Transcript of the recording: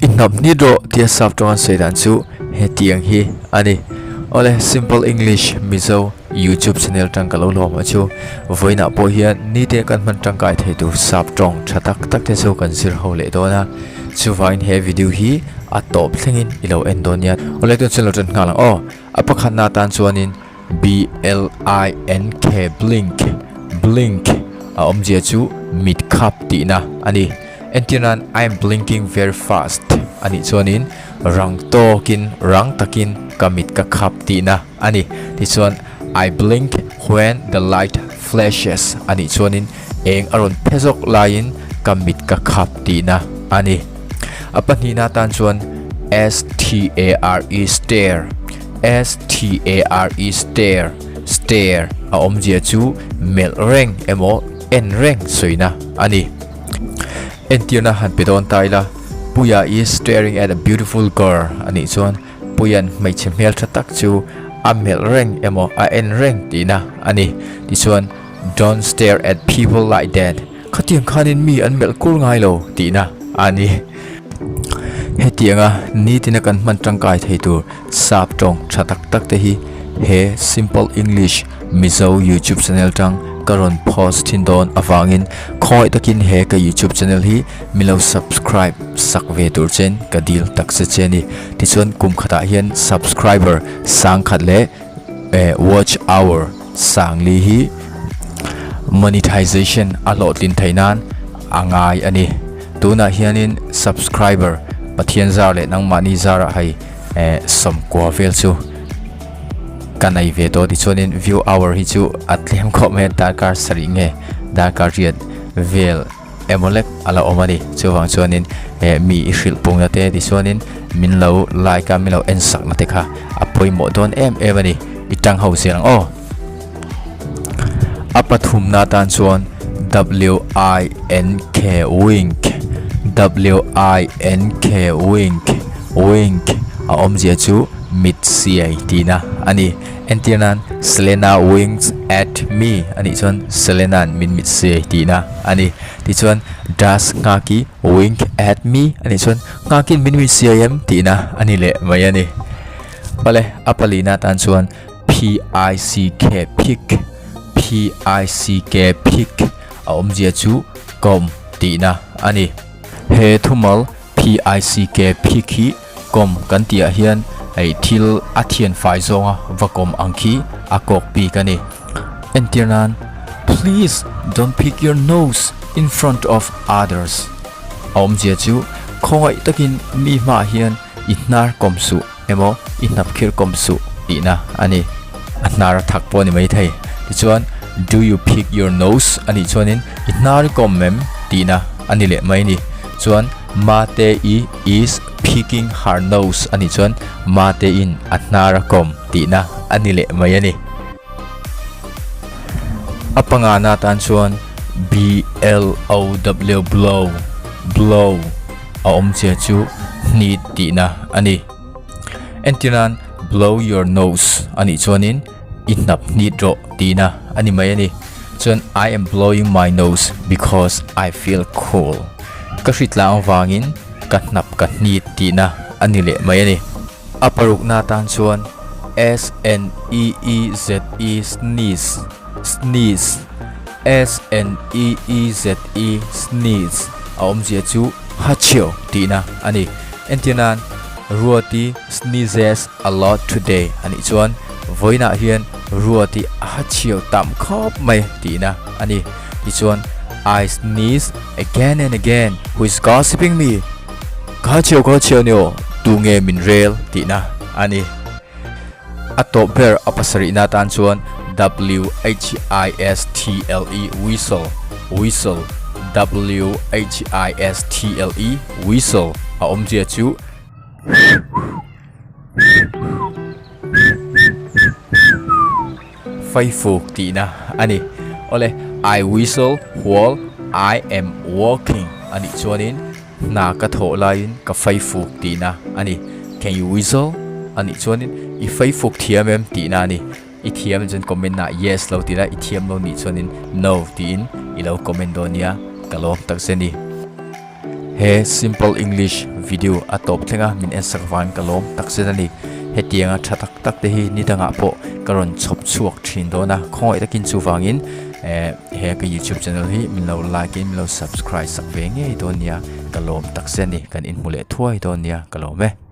I hnap hnit rawh tia sap tawng an sawi dan chu hetiang hi a ni. Awle Simple English Mizo YouTube channel tang ka lo hlawm a chu. Vawiinah pawh hian nite kan hman tangkai thei tur sap tawng tha tak tak te chu kan zir ho leh dawn a. Chuvangin he video hi a tawp thlengin i lo en dawn nia. Awle tun chuan lo tan nghal ang aw. A pakhatna atan chuanin B-L-I-N-K blink, blink, a awmzia chu mit khap tihna a ni. Entir nan I am blinking very fast a nih chuanin rang tawkin, rang takin ka mit ka khap tihna a ni. Tichuan I blink when the light flashes a nih chuanin eng a rawn phe zawk laiin ka mit ka khap tihna a ni. A pahnihna atan chuan S-T-A-R-E stare, S-T-A-R-E stare, stare, a awmzia chu melh reng emaw en reng sawina a ni. Entirna han pe dawn ta ila, Puia is staring at a beautiful girl a nih chuan Puia'n hmeichhe hmeltha tak chu a melh reng emaw a en reng tihna a ni. Tichuan, Don't stare at people like that, khatiang khanin mi an melh kur ngai lo tihna a ni. Hetianga nitina kan hman tangkai thei tur sap tawng tha tak tak te hi he Simple English Mizo YouTube channel tang ka rawn post thin dawn avangin khawngaih takin he ka YouTube channel hi min lo subscribe sak ve tur chen ka dil tak se che a ni. Tichuan kum khatah hian subscriber sangkhat leh watch hour sangli hi monetization a hlawhtlin theih nan a ngai a ni. Tunah hianin subscriber Pathian zar leh nangmahni zarah hei sawmkua vel chu ka nei ve tawh tichuanin view hour hi chu a tlem khawp mai a darkar sarih nge darkar riat vel emaw lek a la awm a ni. Chuvang chuanin mi i hrilh pungna te tichuanin min lo like a min lo en sakna te kha a pawimawh dawn em em a ni. I tang ho zel ang aw. A pathumna atan chuan W-I-N-K wink, W-I-N-K wink, wink a awmzia chu mit siai tihna a ni. Entir nan Selena winks at me a nih chuan Selena'n min mit siai tihna a ni. Tichuan Does Nghaki wink at me a nih chuan Nghaki'n min mit siai em tihna a ni leh mai a ni. Awle a palihna atan chuan P-I-C-K pick, P-I-C-K pick a awmzia chu kawm tihna a ni. He thumal P-I-C-K pick hi kawm kan tihah hian hei thil a thian fai zawnga va kawm ang khi a kawk bik a ni. Entir nan, Please don't pick your nose in front of others a awmzia chu khawngaih takin mi hmaah hian i hnar kawm suh emaw i hnap khirh kawm suh tihna a ni. A hnar a thak pawh a ni maithei. Tichuan, Do you pick your nose? a nih chuanin i hnar i kawm em tihna a ni leh mai a ni. Chuan, Mate-i is picking her nose a nih chuan Mate-in a hnar a kawm tihna a ni leh mai a ni. A pangana atan chuan B-L-O-W blow, blow. A awmzia chu hnit tihna a ni. Entirnan blow your nose a nih chuanin i hnap hnit rawh tihna a ni mai a ni. Chuan I am blowing my nose because I feel cool. Ka hritlang avangin ka hnap ka hnit tihna a ni leh mai a ni. A parukna atan chuan S-N-E-E-Z-E sneeze, sneeze. S-N-E-E-Z-E, sneeze, a awmzia chu hachio tihna a ni. Entir nan, Ruati sneezes a lot today a nih chuan vawiinah hian Ruati a hachio tam khawp mai tihna a ni. Tichuan, I sneeze again and again, who is gossiping me? Ka hachio ka hachio ni aw, tu nge min rel tihna a ni. A tawp ber a pasarihna atan chuan W-H-I-S-T-L-E whistle, whistle, W-H-I-S-T-L-E whistle a awmzia chu faifuk tihna a ni. Awle, I whistle while I am walking a nih chuanin Hna ka thawh laiin ka faifuk tihna a ni. Can you whistle? A nih chuanin i faifuk thiam em tihna a ni. I thiam chuan comment ah yes lo ti la, i thiam lo nih chuanin no tiin i lo comment dawn nia, ka lawm tak zet a ni. He Simple English video a tawp thleng a, min ensak vangin ka lawm takzet a ni. Hetianga tha tak tak te hi ni dangah pawh ka rawn chhawp chhuak thin dawn a, khawngaih takin chuvangin he ka YouTube channel hi min lo like in min lo subscribe sak ve ngei dawn nia, ka lawm takzet a ni, kan inhmu leh thuai dawn nia, ka lawm e.